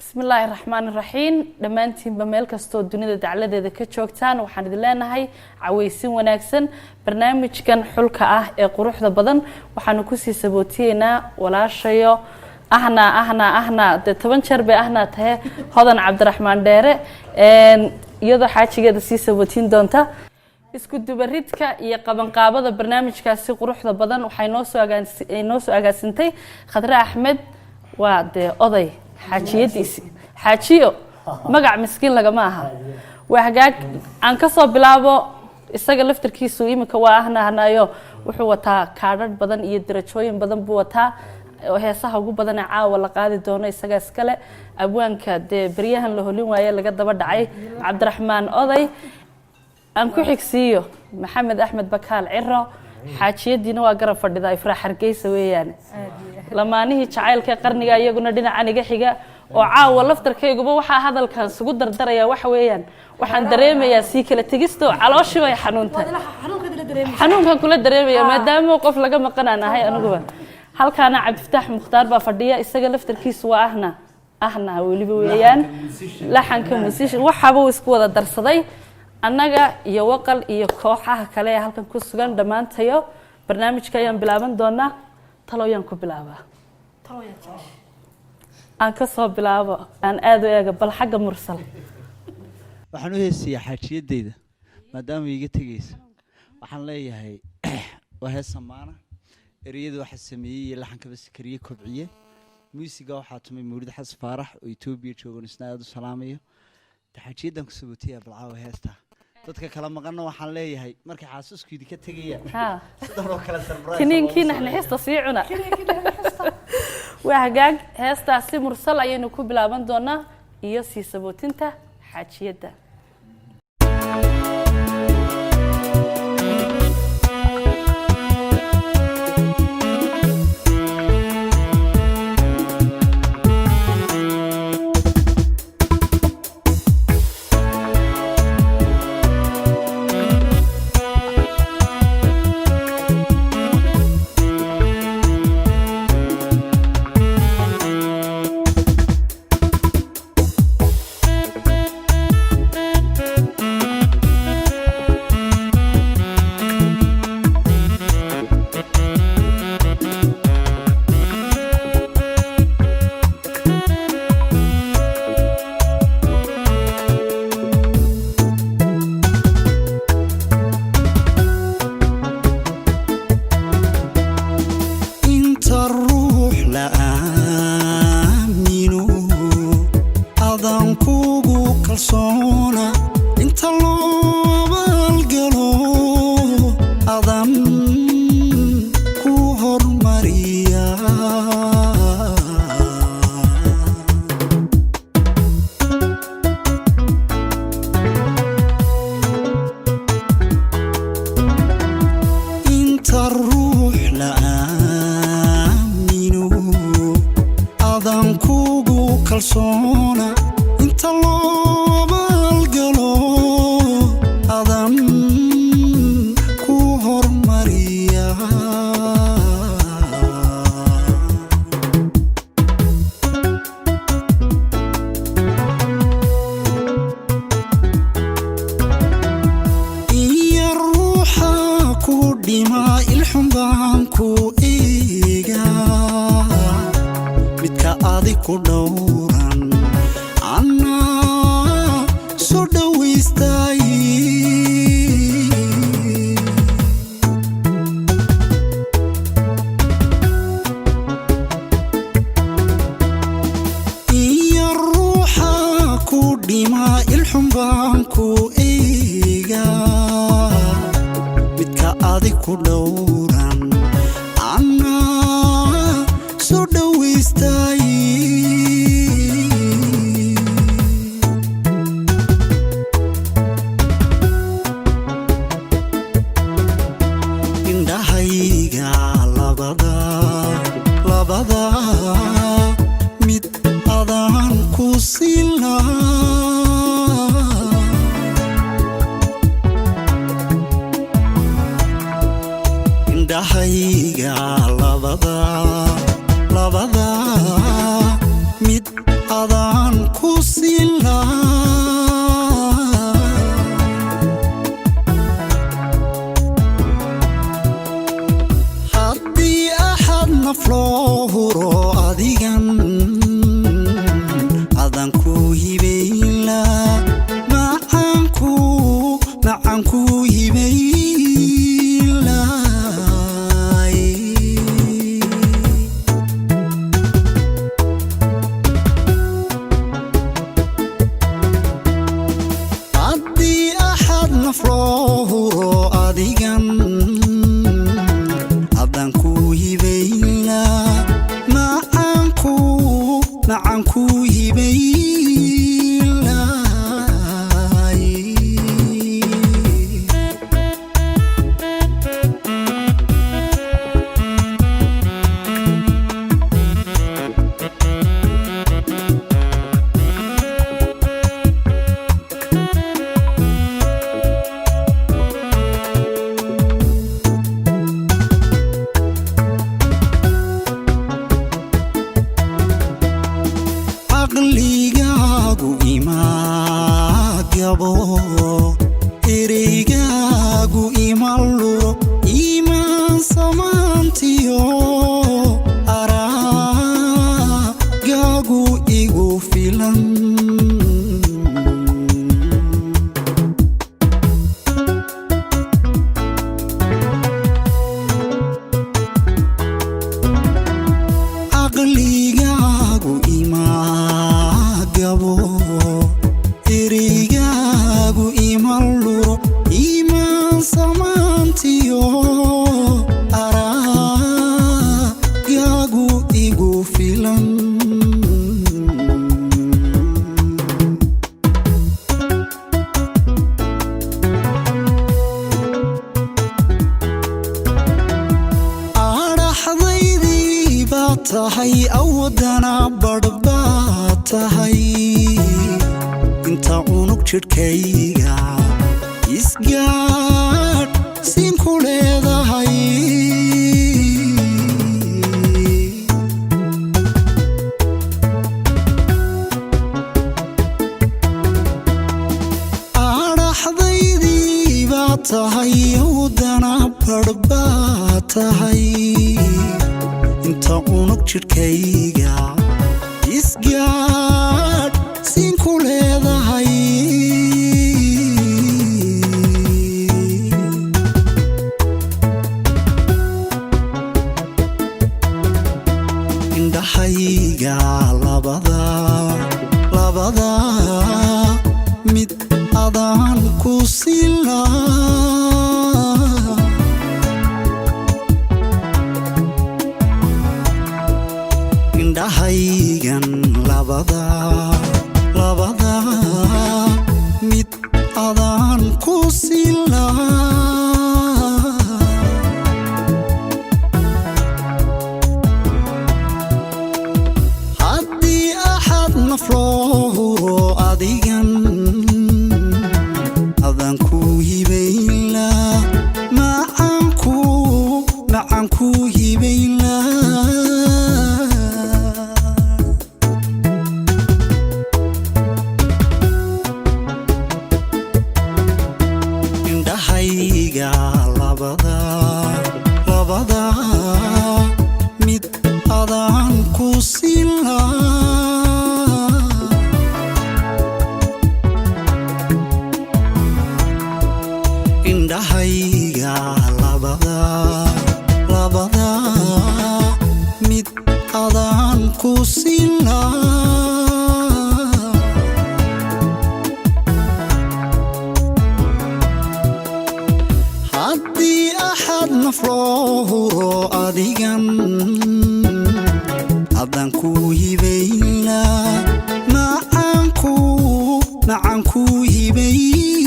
Bismillaahi raxmaani raxiim. Dhammaantiinba meel kastoo dunida dacladeeda ka joogtaan, waxaan idin leenahay caweysin wanaagsan. Barnaamijkan xulka ah ee quruxda badan waxaanu kusii sabootiyeynaa walaashayo ahna ahna ahna dee 10 jeer bay ahnaa tahe, Hodan Cabdiraxmaan Dheere, iyadoo xaajigeeda sii sabootin doonta. Isku dubaridka iyo qabanqaabada barnaamijkaasi quruxda badan waxay noosoo agaasintay Khadre Axmed. Waa dee oday xaajiyadiisi, xaajiyo magac miskiin lagama aha. Waa hagaag, aan kasoo bilaabo isaga laftarkiisu. Iminka waa ahna ahnayo, wuxuu wataa kaadhadh badan iyo darajooyin badan buu wataa. Heesaha ugu badan ee caawa la qaadi doono isaga iskale. Abwaanka dee beryahan la holin waaye laga daba dhacay, Cabdiraxmaan Oday. Aan ku xigsiiyo Maxamed Axmed Bakaal Ciro. Xaajiyadiina waa garab fadhida, Ifraax Hargeysa weeyaan. Lamaanihii jacaylka qarniga iyaguna dhinacan iga xiga oo caawa laftarkayguba waxaa hadalkan isugu dardaraya waxa weeyaan, waxaan dareemayaa sii kala tegisto, calooshii bay xanuuntay, xanuunkan kula dareemaya maadaama qof laga maqan aan ahay aniguba. Halkaana Cabdifataax Mukhtaar baa fadhiya, isaga laftarkiisu waa ahna ahna weliba weeyaan, laxanka, musician, waxaaba uu isku wada darsaday. Annaga iyo Waqal iyo kooxaha kale ee halkan ku sugan dhammaantayo barnaamijka ayaan bilaaban doonaa. Talo yaan ku bilaabaa? Aan ka soo bilaabo, aan aada u eega bal xagga Mursal. Waxaan u heesayaa xaajiyadeyda maadaama iiga tegeysa. Waxaan leeyahay waa hees samaana. Ereyada waxaa sameeyey iyo laxankaba Sakariye Kobciye. Muusiga waxaa tumay Mawlid Xasan Faarax oo Etoobiya joogan, isna aada u salaamayo. Xaajiyadan ku sabootiya balcaawa heestaa. Dadka kala maqanna waxaan leeyahay markay xaasusku idinka tegayaan sidan oo kale surprise. Kiniinkii naxnaxista sii cuna. Waa hagaag, heestaasi Mursal ayaynu ku bilaaban doonaa iyo sii sabootinta xaajiyadda. Inta ruux la aamino adaan kugu kalsoona, inta loo abaalgalo adan ku hormariya. Inta ruux la aamino adaan kugu kalsoona, inta loo abaalgalo adan ku hormariya. Iyo ruuxa ku dhima ilxun baan ku eegaa, midka adig ku dhowran annaa soo dhowaystay. Iyo ruuxa ku dhima ilxun baan ku eegaa, midka adig ku dhowran annaa soo dhowaystay. Indhahayga labada labada mid adaan ku silaa. Indhahayga labada labada mid adaan siin lahaa. Haddii axad naf loo huro adigan, adan ku hibaynlaa, macaanku macan ku hibaynlaay. Haddii axad naf loo huro adigan, adan ku hibaynlaa, macaanku macan ku hibaynlaay. Caqligaagu ima gabo, ereygaagu ima luro, iimaan samaantiyo araagaagu igu filan. Caqligaagu ima gabo, ereygaagu ima luro, iimaan samaantiyo araagaagu igu filan. Adhaxdaydii baad tahay, awadana badh baad tahay, inta unug jidhkayga isgaadh siin ku leedahay. Adhaxdaydii baad tahay, awadana badh baad tahay, inta unug jidhkayga isgaadh siin ku leedahay. Indhahayga labada labada mid adaan ku siin lahaa. Indhahaygan labada labada mid adaan ku siin lahaa. Haddii axad naf loo huro adigan, adan ku hibaynlaa, macaanku macan ku hibaynlaa. Indhahayga labada labada mid adaan ku siin lahaa. Indhahayga labada labada mid adaan ku siin lahaa. Haddii axad naf loo huro adigan, adan ku hibaynlaa, macaanku macan ku hibaynlaa.